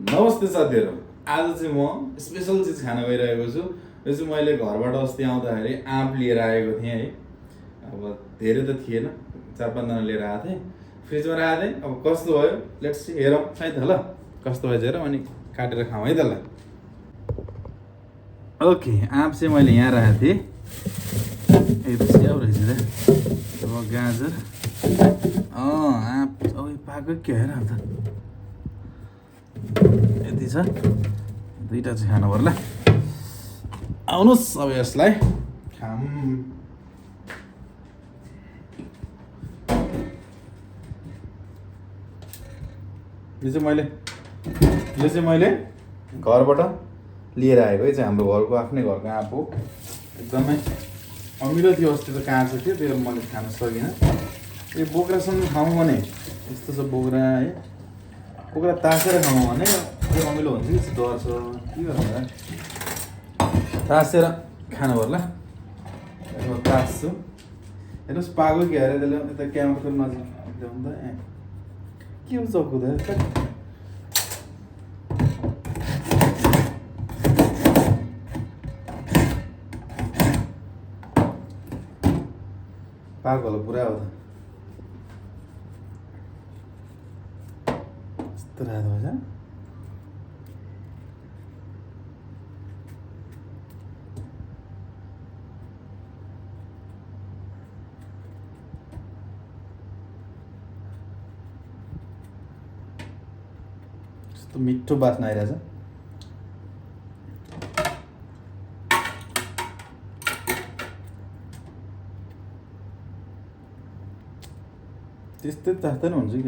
नमस्ते साथीहरू, आज चाहिँ म स्पेसल चिज खान गइरहेको छु। यो चाहिँ मैले घरबाट अस्ति आउँदाखेरि आँप लिएर आएको थिएँ है। अब धेरै त थिएन, 4-5 जना लिएर आएको थिएँ, फ्रिजमा राखेको थिएँ। अब कस्तो भयो लेट्स सी, हेरौँ सायद ल कस्तो भएछ हेरौँ अनि काटेर खाउँ है त्यसलाई। ओके, आँप चाहिँ मैले यहाँ राखेको थिएँ। ए स्याउ रहेछ त। अब गाजर आँप अब पाएको के हेर अब त यति छ, दुईवटा चाहिँ खानु पर्ला। आउनुहोस् अब यसलाई खाम। यो चाहिँ मैले घरबाट लिएर आएको है, चाहिँ हाम्रो घरको आफ्नै घरको आँप हो। एकदमै अमिलो थियो, अस्ति त काँचो थियो, त्यो मैले खान सकिनँ। यो बोक्रासँग खाउँ भने यस्तो छ बोक्रा है, बोक्रा तासेर खाउँ भने यो अमिलो हुन्छ कि डर छ, के गर्नु तासेर खानु पर्ला। तास्छु, हेर्नुहोस् पाएको के अरे त्यसले। यता क्यामेराको नजिक ल्याउनु त, के हो चक्कु त पाएको होला पुरा हो त, यस्तो रातो भएछ। यस्तो मिठो बास्ना आइरहेछ। त्यस्तै तात्दै हुन्छ कि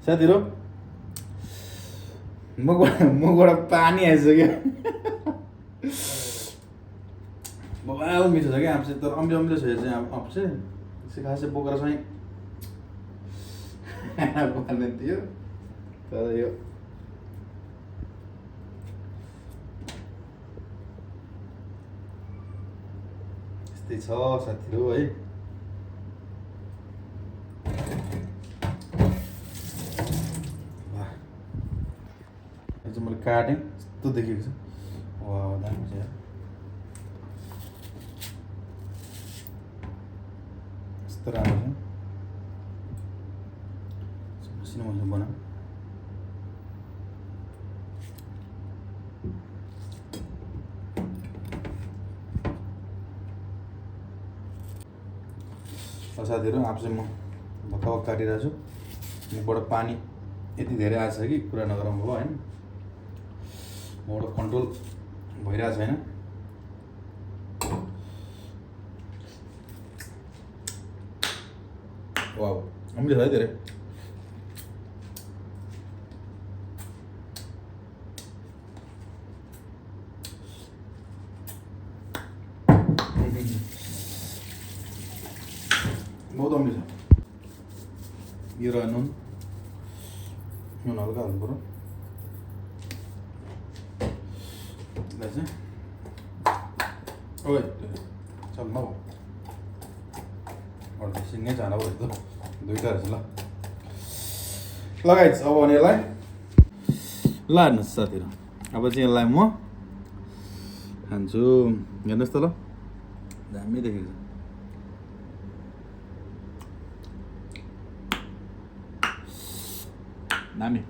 साथीहरू, मुखबाट पानी आइसक्यो। बबाल मिठो छ क्या आँप चाहिँ, तर अमिलो छ यो चाहिँ आँप चाहिँ। त्यसै खासै बोक्रासँगै पर्ने थियो, तर यो यस्तै छ साथीहरू है। मैले काटेँ, यस्तो देखेको छ। वाह दामी छ यार, यस्तो राम्रो छ। मसिनो मसिनो बनाऊ। साथीहरू आँप चाहिँ म भक्क काटिरहेको छु। मुखबाट पानी यति धेरै आएको छ कि कुरा नगरौँ भयो होइन। मबाट कन्ट्रोल भइरहेको छैन। वाउ अमिलो छ है धेरै। बहुत अमिलो छ। यो र नुन हल्का हाल्नु पर्यो। ओए चल न सिँगै जान पऱ्यो त, दुईवटा रहेछ ल लगाइस्। अब भने यसलाई ल हेर्नुहोस् साथीहरू, अब चाहिँ यसलाई म खान्छु। हेर्नुहोस् त ल, दामी देखेको छ। दामी।